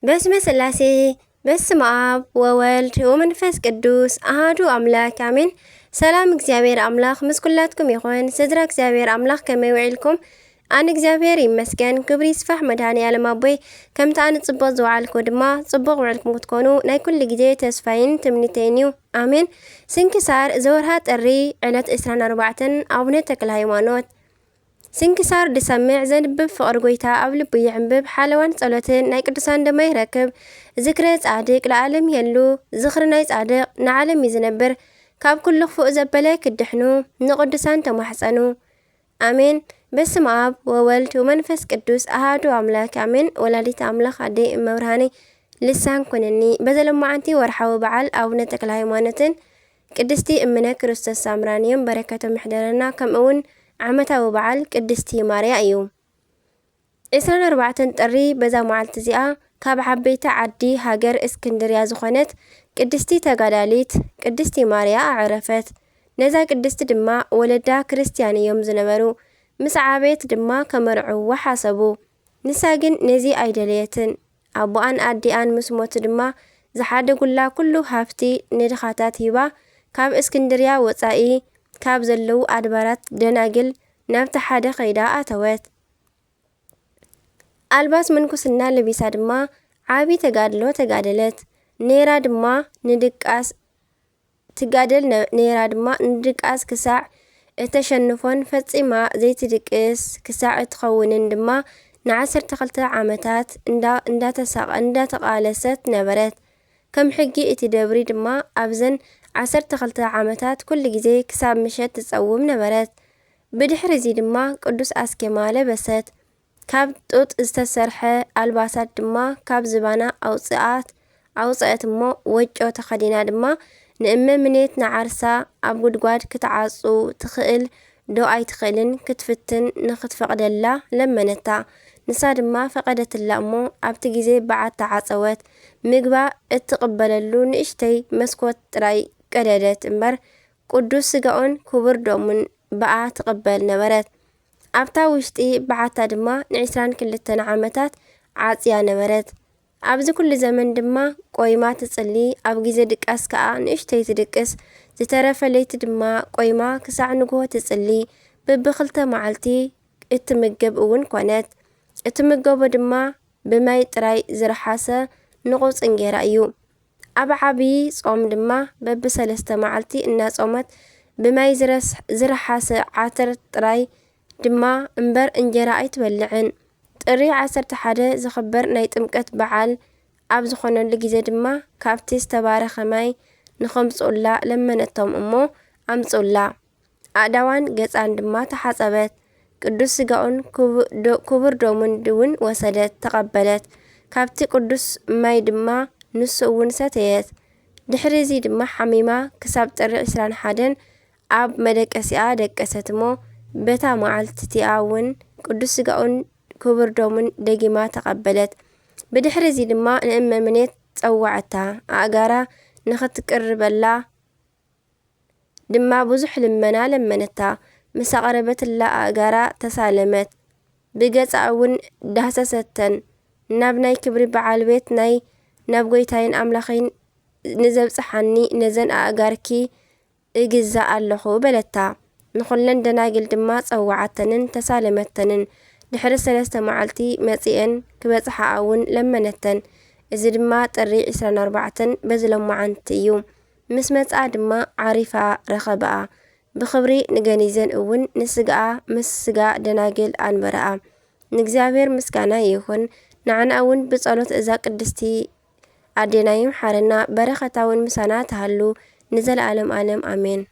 በስመ ስላሴ፣ በስመ ኣብ ወወልድ ወመንፈስ ቅዱስ ኣሃዱ ኣምላክ ኣሜን። ሰላም እግዚኣብሔር ኣምላኽ ምስ ኩላትኩም ይኹን። ስድራ እግዚኣብሔር ኣምላኽ ከመይ ውዒልኩም? ኣነ እግዚኣብሔር ይመስገን፣ ክብሪ ይስፋሕ መድኃኔ ዓለም ኣቦይ። ከምቲ ኣነ ጽቡቕ ዝወዓልኩ ድማ ጽቡቕ ውዕልኩም ክትኮኑ ናይ ኩሉ ግዜ ተስፋይን ትምኒተይን እዩ። ኣሜን። ስንክሳር ዘወርሃ ጥሪ ዕለት ዕስራን ኣርባዕተን ኣቡነ ተክለ ሃይማኖት። ስንክሳር ድሰምዕ ዘንብብ ፍቕሪ ጎይታ ኣብ ልቡ ይዕንብብ። ሓለዋን ጸሎትን ናይ ቅዱሳን ደማ ይረክብ። ዝክረ ጻድቅ ለዓለም ይሄሉ። ዝኽሪ ናይ ጻድቅ ንዓለም እዩ ዝነብር። ካብ ኩሉ ክፉእ ዘበለ ክድሕኑ ንቅዱሳን ተማሕጸኑ። ኣሜን። በስመ ኣብ ወወልድ ወመንፈስ ቅዱስ ኣሃዱ ኣምላክ ኣሜን። ወላዲት ኣምላኽ ኣደይ እመብርሃነይ ልሳን ኩንኒ። በዘለማዓንቲ ወርሓዊ በዓል ኣቡነ ተክለ ሃይማኖትን ቅድስቲ እምነ ክርስቶስ ሳምራንዮም በረከቶም ይሕደረና። ከምኡ እውን ዓመታዊ በዓል ቅድስቲ ማርያ እዩ። ዕስራን ኣርባዕተን ጥሪ በዛ መዓልቲ እዚኣ ካብ ዓበይቲ ዓዲ ሃገር እስክንድርያ ዝኾነት ቅድስቲ ተጋዳሊት ቅድስቲ ማርያ ኣዕረፈት። ነዛ ቅድስቲ ድማ ወለዳ ክርስትያን እዮም ዝነበሩ። ምስ ዓበየት ድማ ከመርዕዋ ሓሰቡ። ንሳ ግን ነዚ ኣይደለየትን። ኣቦኣን ኣዲኣን ምስ ሞቱ ድማ ዝሓደጉላ ኩሉ ሃብቲ ንድኻታት ሂባ ካብ እስክንድርያ ወጻኢ ካብ ዘለዉ ኣድባራት ደናግል ናብቲ ሓደ ከይዳ ኣተወት። ኣልባስ ምንኩስና ለቢሳ ድማ ዓቢ ተጋድሎ ተጋደለት። ነይራ ድማ ንድቃስ ትጋደል ነ-፣ ነይራ ድማ ንድቃስ ክሳዕ እተሸንፎን ፈጺማ ዘይትድቅስ ክሳዕ እትኸውንን ድማ ንዓሰርተ ክልተ ዓመታት እንዳ-፣ እንዳተሳቐ-፣ እንዳተቓለሰት ነበረት። ከም ሕጊ እቲ ደብሪ ድማ ኣብዘን ዓሰርተ ክልተ ዓመታት ኩሉ ግዜ ክሳብ ምሸት ትጸውም ነበረት። ብድሕሪ እዚ ድማ ቅዱስ ኣስኬማ ለበሰት። ካብ ጡጥ ዝተሰርሐ ኣልባሳት ድማ ካብ ዝባና ኣውጽኣት፣ ኣውጽአት እሞ ወጮ ተኸዲና ድማ ንእመ ምኔት ንዓርሳ ኣብ ጉድጓድ ክትዓጹ ትኽእል ዶ ኣይትኽእልን ክትፍትን ንኽትፈቕደላ ለመነታ። ንሳ ድማ ፈቐደትላ እሞ ኣብቲ ግዜ በዓት ተዓጸወት። ምግባ እትቕበለሉ ንእሽተይ መስኮት ጥራይ ቀደደት እምበር ቅዱስ ስጋኡን ክቡር ደሙን ብኣ ትቕበል ነበረት። ኣብታ ውሽጢ በዓታ ድማ ንዕስራን ክልተን ዓመታት ዓጽያ ነበረት። ኣብዚ ኩሉ ዘመን ድማ ቆይማ ትጽሊ፣ ኣብ ግዜ ድቃስ ከኣ ንእሽተይ ትድቅስ፣ ዝተረፈ ለይቲ ድማ ቆይማ ክሳዕ ንግሆ ትጽሊ፣ በብኽልተ መዓልቲ እትምገብ እውን ኮነት። እትምገቦ ድማ ብማይ ጥራይ ዝረሓሰ ንቑጽ እንጌራ እዩ። ኣብ ዓብዪ ጾም ድማ በብሰለስተ መዓልቲ እናጾመት ብማይ ዝረስ-፣ ዝረሓሰ ዓተር ጥራይ ድማ እምበር እንጀራ ኣይትበልዕን። ጥሪ ዓሰርተ ሓደ ዝኽበር ናይ ጥምቀት በዓል ኣብ ዝኾነሉ ግዜ ድማ ካብቲ ዝተባረኸ ማይ ንኸምጽኡላ ለመነቶም እሞ ኣምጽኡላ። ኣእዳዋን ገጻን ድማ ተሓጸበት። ቅዱስ ስጋኡን ክቡ-፣ ዶ-፣ ክቡር ደሙን እውን ወሰደት፣ ተቐበለት። ካብቲ ቅዱስ ማይ ድማ ንሱ እውን ሰተየት። ድሕሪ እዚ ድማ ሓሚማ ክሳብ ጥሪ ዕስራን ሓደን ኣብ መደቀሲኣ ደቀሰት እሞ በታ መዓልቲ እቲኣ እውን ቅዱስ ስጋኡን ክቡር ደሙን ደጊማ ተቐበለት። ብድሕሪ እዚ ድማ ንእመ ምኔት ጸዋዐታ፣ ኣእጋራ ንኽትቅርበላ ድማ ብዙሕ ልመና ለመነታ። ምስ ኣቕረበትላ ኣእጋራ ተሳለመት፣ ብገጻ እውን ዳህሰሰተን። ናብ ናይ ክብሪ በዓል ቤት ናይ ናብ ጎይታይን ኣምላኸይን ንዘብጽሓኒ ነዘን ኣእጋርኪ እግዛእ ኣለኹ በለታ። ንኹለን ደናግል ድማ ጸዋዓተንን ተሳለመተንን። ድሕሪ ሰለስተ መዓልቲ መጺኤን ክበጽሓኣ እውን ለመነተን። እዚ ድማ ጥሪ ዕስራን ኣርባዕተን በዚ ሎማዓንቲ እዩ። ምስ መጽኣ ድማ ዓሪፋ ረኸብኣ። ብኽብሪ ንገኒዘን እውን ንስጋኣ ምስ ስጋ ደናግል ኣንበረኣ። ንእግዚኣብሔር ምስጋና ይኹን። ንዓና እውን ብጸሎት እዛ ቅድስቲ ኣዴና ይምሓረና፣ በረኸታ እውን ምሳና ትሃሉ ንዘለዓለም ዓለም ኣሜን።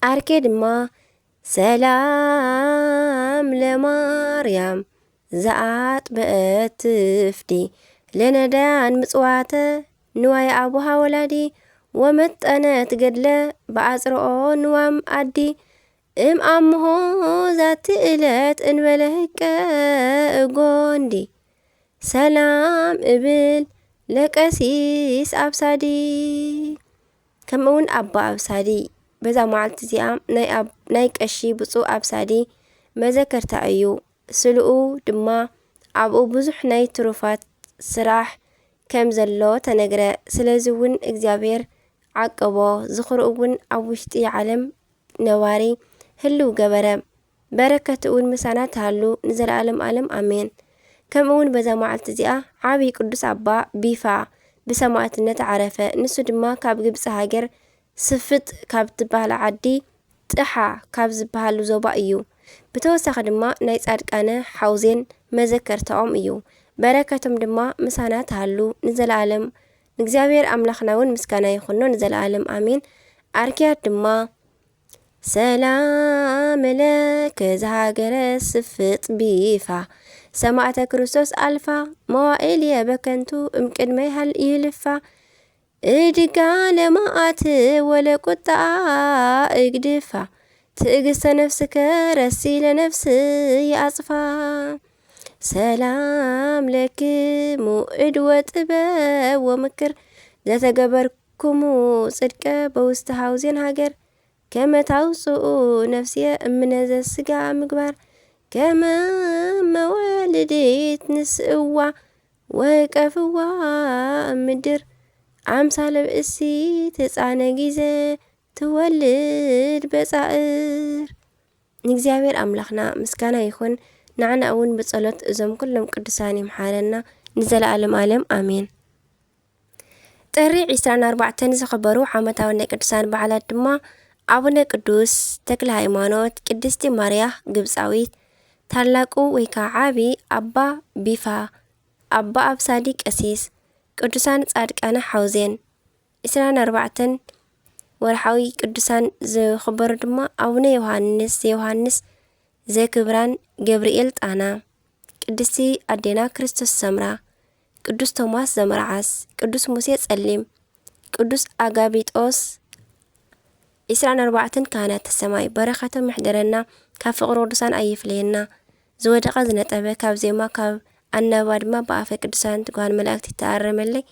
ኣርኬ ድማ ሰላም ለማርያም ዘኣጥበአት ትፍዲ ለነዳያን ምጽዋተ ንዋይ ኣቡሃ ወላዲ ወመጠነት ገድለ ብኣጽርኦ ንዋም ኣዲ እም ኣምሆ ዛቲ እለት እንበለ ህቀ እጎንዲ ሰላም እብል ለቀሲስ ኣብሳዲ። ከምኡ እውን ኣባ ኣብሳዲ በዛ መዓልቲ እዚኣ ናይ ኣብ-፣ ናይ ቀሺ ብፁዕ ኣብሳዲ መዘከርታ እዩ። ስልኡ ድማ ኣብኡ ብዙሕ ናይ ትሩፋት ስራሕ ከም ዘሎ ተነግረ። ስለዚ እውን እግዚኣብሔር ዓቀቦ። ዝኽሩ እውን ኣብ ውሽጢ ዓለም ነባሪ ህልው ገበረ። በረከት እውን ምሳና ትሃሉ ንዘለዓለም ዓለም ኣሜን። ከምኡ እውን በዛ መዓልቲ እዚኣ ዓብዪ ቅዱስ ኣባ ቢፋ ብሰማዕትነት ዓረፈ። ንሱ ድማ ካብ ግብፂ ሃገር ስፍጥ ካብ ትበሃል ዓዲ ጥሓ ካብ ዝበሃሉ ዞባ እዩ። ብተወሳኺ ድማ ናይ ጻድቃነ ሓውዜን መዘከርታኦም እዩ። በረከቶም ድማ ምሳና ትሃሉ ንዘለዓለም። ንእግዚኣብሔር ኣምላኽና እውን ምስጋና ይኹኖ ንዘለዓለም ኣሜን። ኣርክያት ድማ ሰላም ለከ ዝሃገረ ስፍጥ ቢፋ ሰማዕተ ክርስቶስ ኣልፋ መዋእል የበከንቱ እምቅድመ ይሃል ይልፋ እድጋ ለማኣት ወለ ቁጣ እግድፋ ትእግስተ ነፍስከ ረሲ ለነፍስ ይኣጽፋ ሰላም ለክሙ እድወ ጥበብ ወምክር ዘተገበርኩሙ ጽድቀ በውስተ ሃውዜን ሃገር ከመ ታውፅኡ ነፍስየ እምነ ዘስጋ ምግባር ከመ መወልዲት ንስእዋ ወቀፍዋ ምድር ኣምሳለ ብእሲ ትፃነ ጊዜ ትወልድ በፃእር። ንእግዚኣብሔር ኣምላኽና ምስጋና ይኹን። ንዓና እውን ብጸሎት እዞም ኩሎም ቅዱሳን ይምሓረና ንዘለዓለም ዓለም ኣሜን። ጥሪ ዕስራን ኣርባዕተን ዝኽበሩ ዓመታዊ ናይ ቅዱሳን በዓላት ድማ ኣቡነ ቅዱስ ተክለ ሃይማኖት፣ ቅድስቲ ማርያ ግብጻዊት፣ ታላቁ ወይ ከዓ ዓቢ ኣባ ቢፋ፣ ኣባ ኣብሳዲ ቀሲስ፣ ቅዱሳን ጻድቃነ ሓውዜን። ዕስራን ኣርባዕተን ወርሓዊ ቅዱሳን ዝኽበሩ ድማ ኣቡነ ዮሃንስ ዘዮሃንስ ዘክብራን ገብርኤል ጣና፣ ቅድስቲ ኣዴና ክርስቶስ ሰምራ፣ ቅዱስ ቶማስ ዘመርዓስ፣ ቅዱስ ሙሴ ጸሊም፣ ቅዱስ ኣጋቢጦስ፣ ዕስራን ኣርባዕተን ካህናተ ሰማይ። በረኸቶም ይሕደረና፣ ካብ ፍቕሪ ቅዱሳን ኣይፍለየና። ዝወደቐ ዝነጠበ ካብ ዜማ ካብ ኣናብባ ድማ ብኣፈ ቅዱሳን ትጉሃን መላእክት ይተኣረመለይ።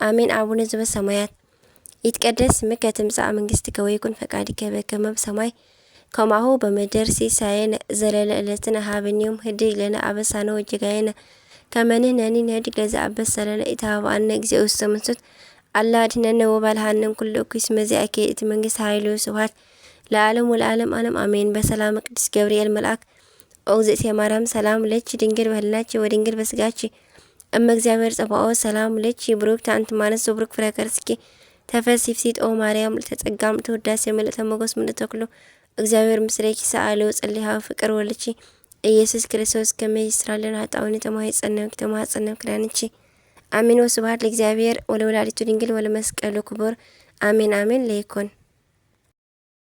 ኣሜን። ኣቡነ ዘበሰማያት ይትቀደስ ስምከ ትምጻእ መንግስትከ ወይኩን ፈቃድከ በከመ በሰማይ ከማሁ በምድር። ሲሳየነ ዘለለ ዕለትነ ሀበነ ዮም ህድግ ለነ አበሳነ ወጌጋየነ ከመ ንሕነኒ ንህድግ ለዘአበሰ ለነ። ኢተሃባአነ እግዚኦ ውስተ መንሱት አላ አድህነነ ወባልሃነ እምኩሉ እኩይ እስመ ዚአከ ይእቲ መንግስት ኃይል ወስብሐት ለዓለም ወለዓለም ዓለም አሜን። በሰላመ ቅዱስ ገብርኤል መልአክ ኦግዝእትየ ማርያም ሰላም ለኪ ድንግል በህልናኪ ወድንግል በስጋኪ እመ እግዚአብሔር ጸባኦት ሰላም ለኪ ብሩክት አንቲ እማንስት ወብሩክ ፍሬ ከርስኪ ተፈሲ ፍሲት ኦ ማርያም ልዕልተ ጸጋ ምልዕተ ውዳሴ ምልዕተ ሞገስ ምልዕተ ኩሉ እግዚአብሔር ምስሌኪ ሰአሊ ወጸሊ ሀበ ፍቅር ወልድኪ ኢየሱስ ክርስቶስ ከመ ይስራልን ኃጣውኒ ተማሂጸነብኪ ተማጸነብ ክዳንኪ አሜን። ወስብሐት ለእግዚአብሔር ወለወላዲቱ ድንግል ወለመስቀሉ ክቡር አሜን አሜን። ለይኩን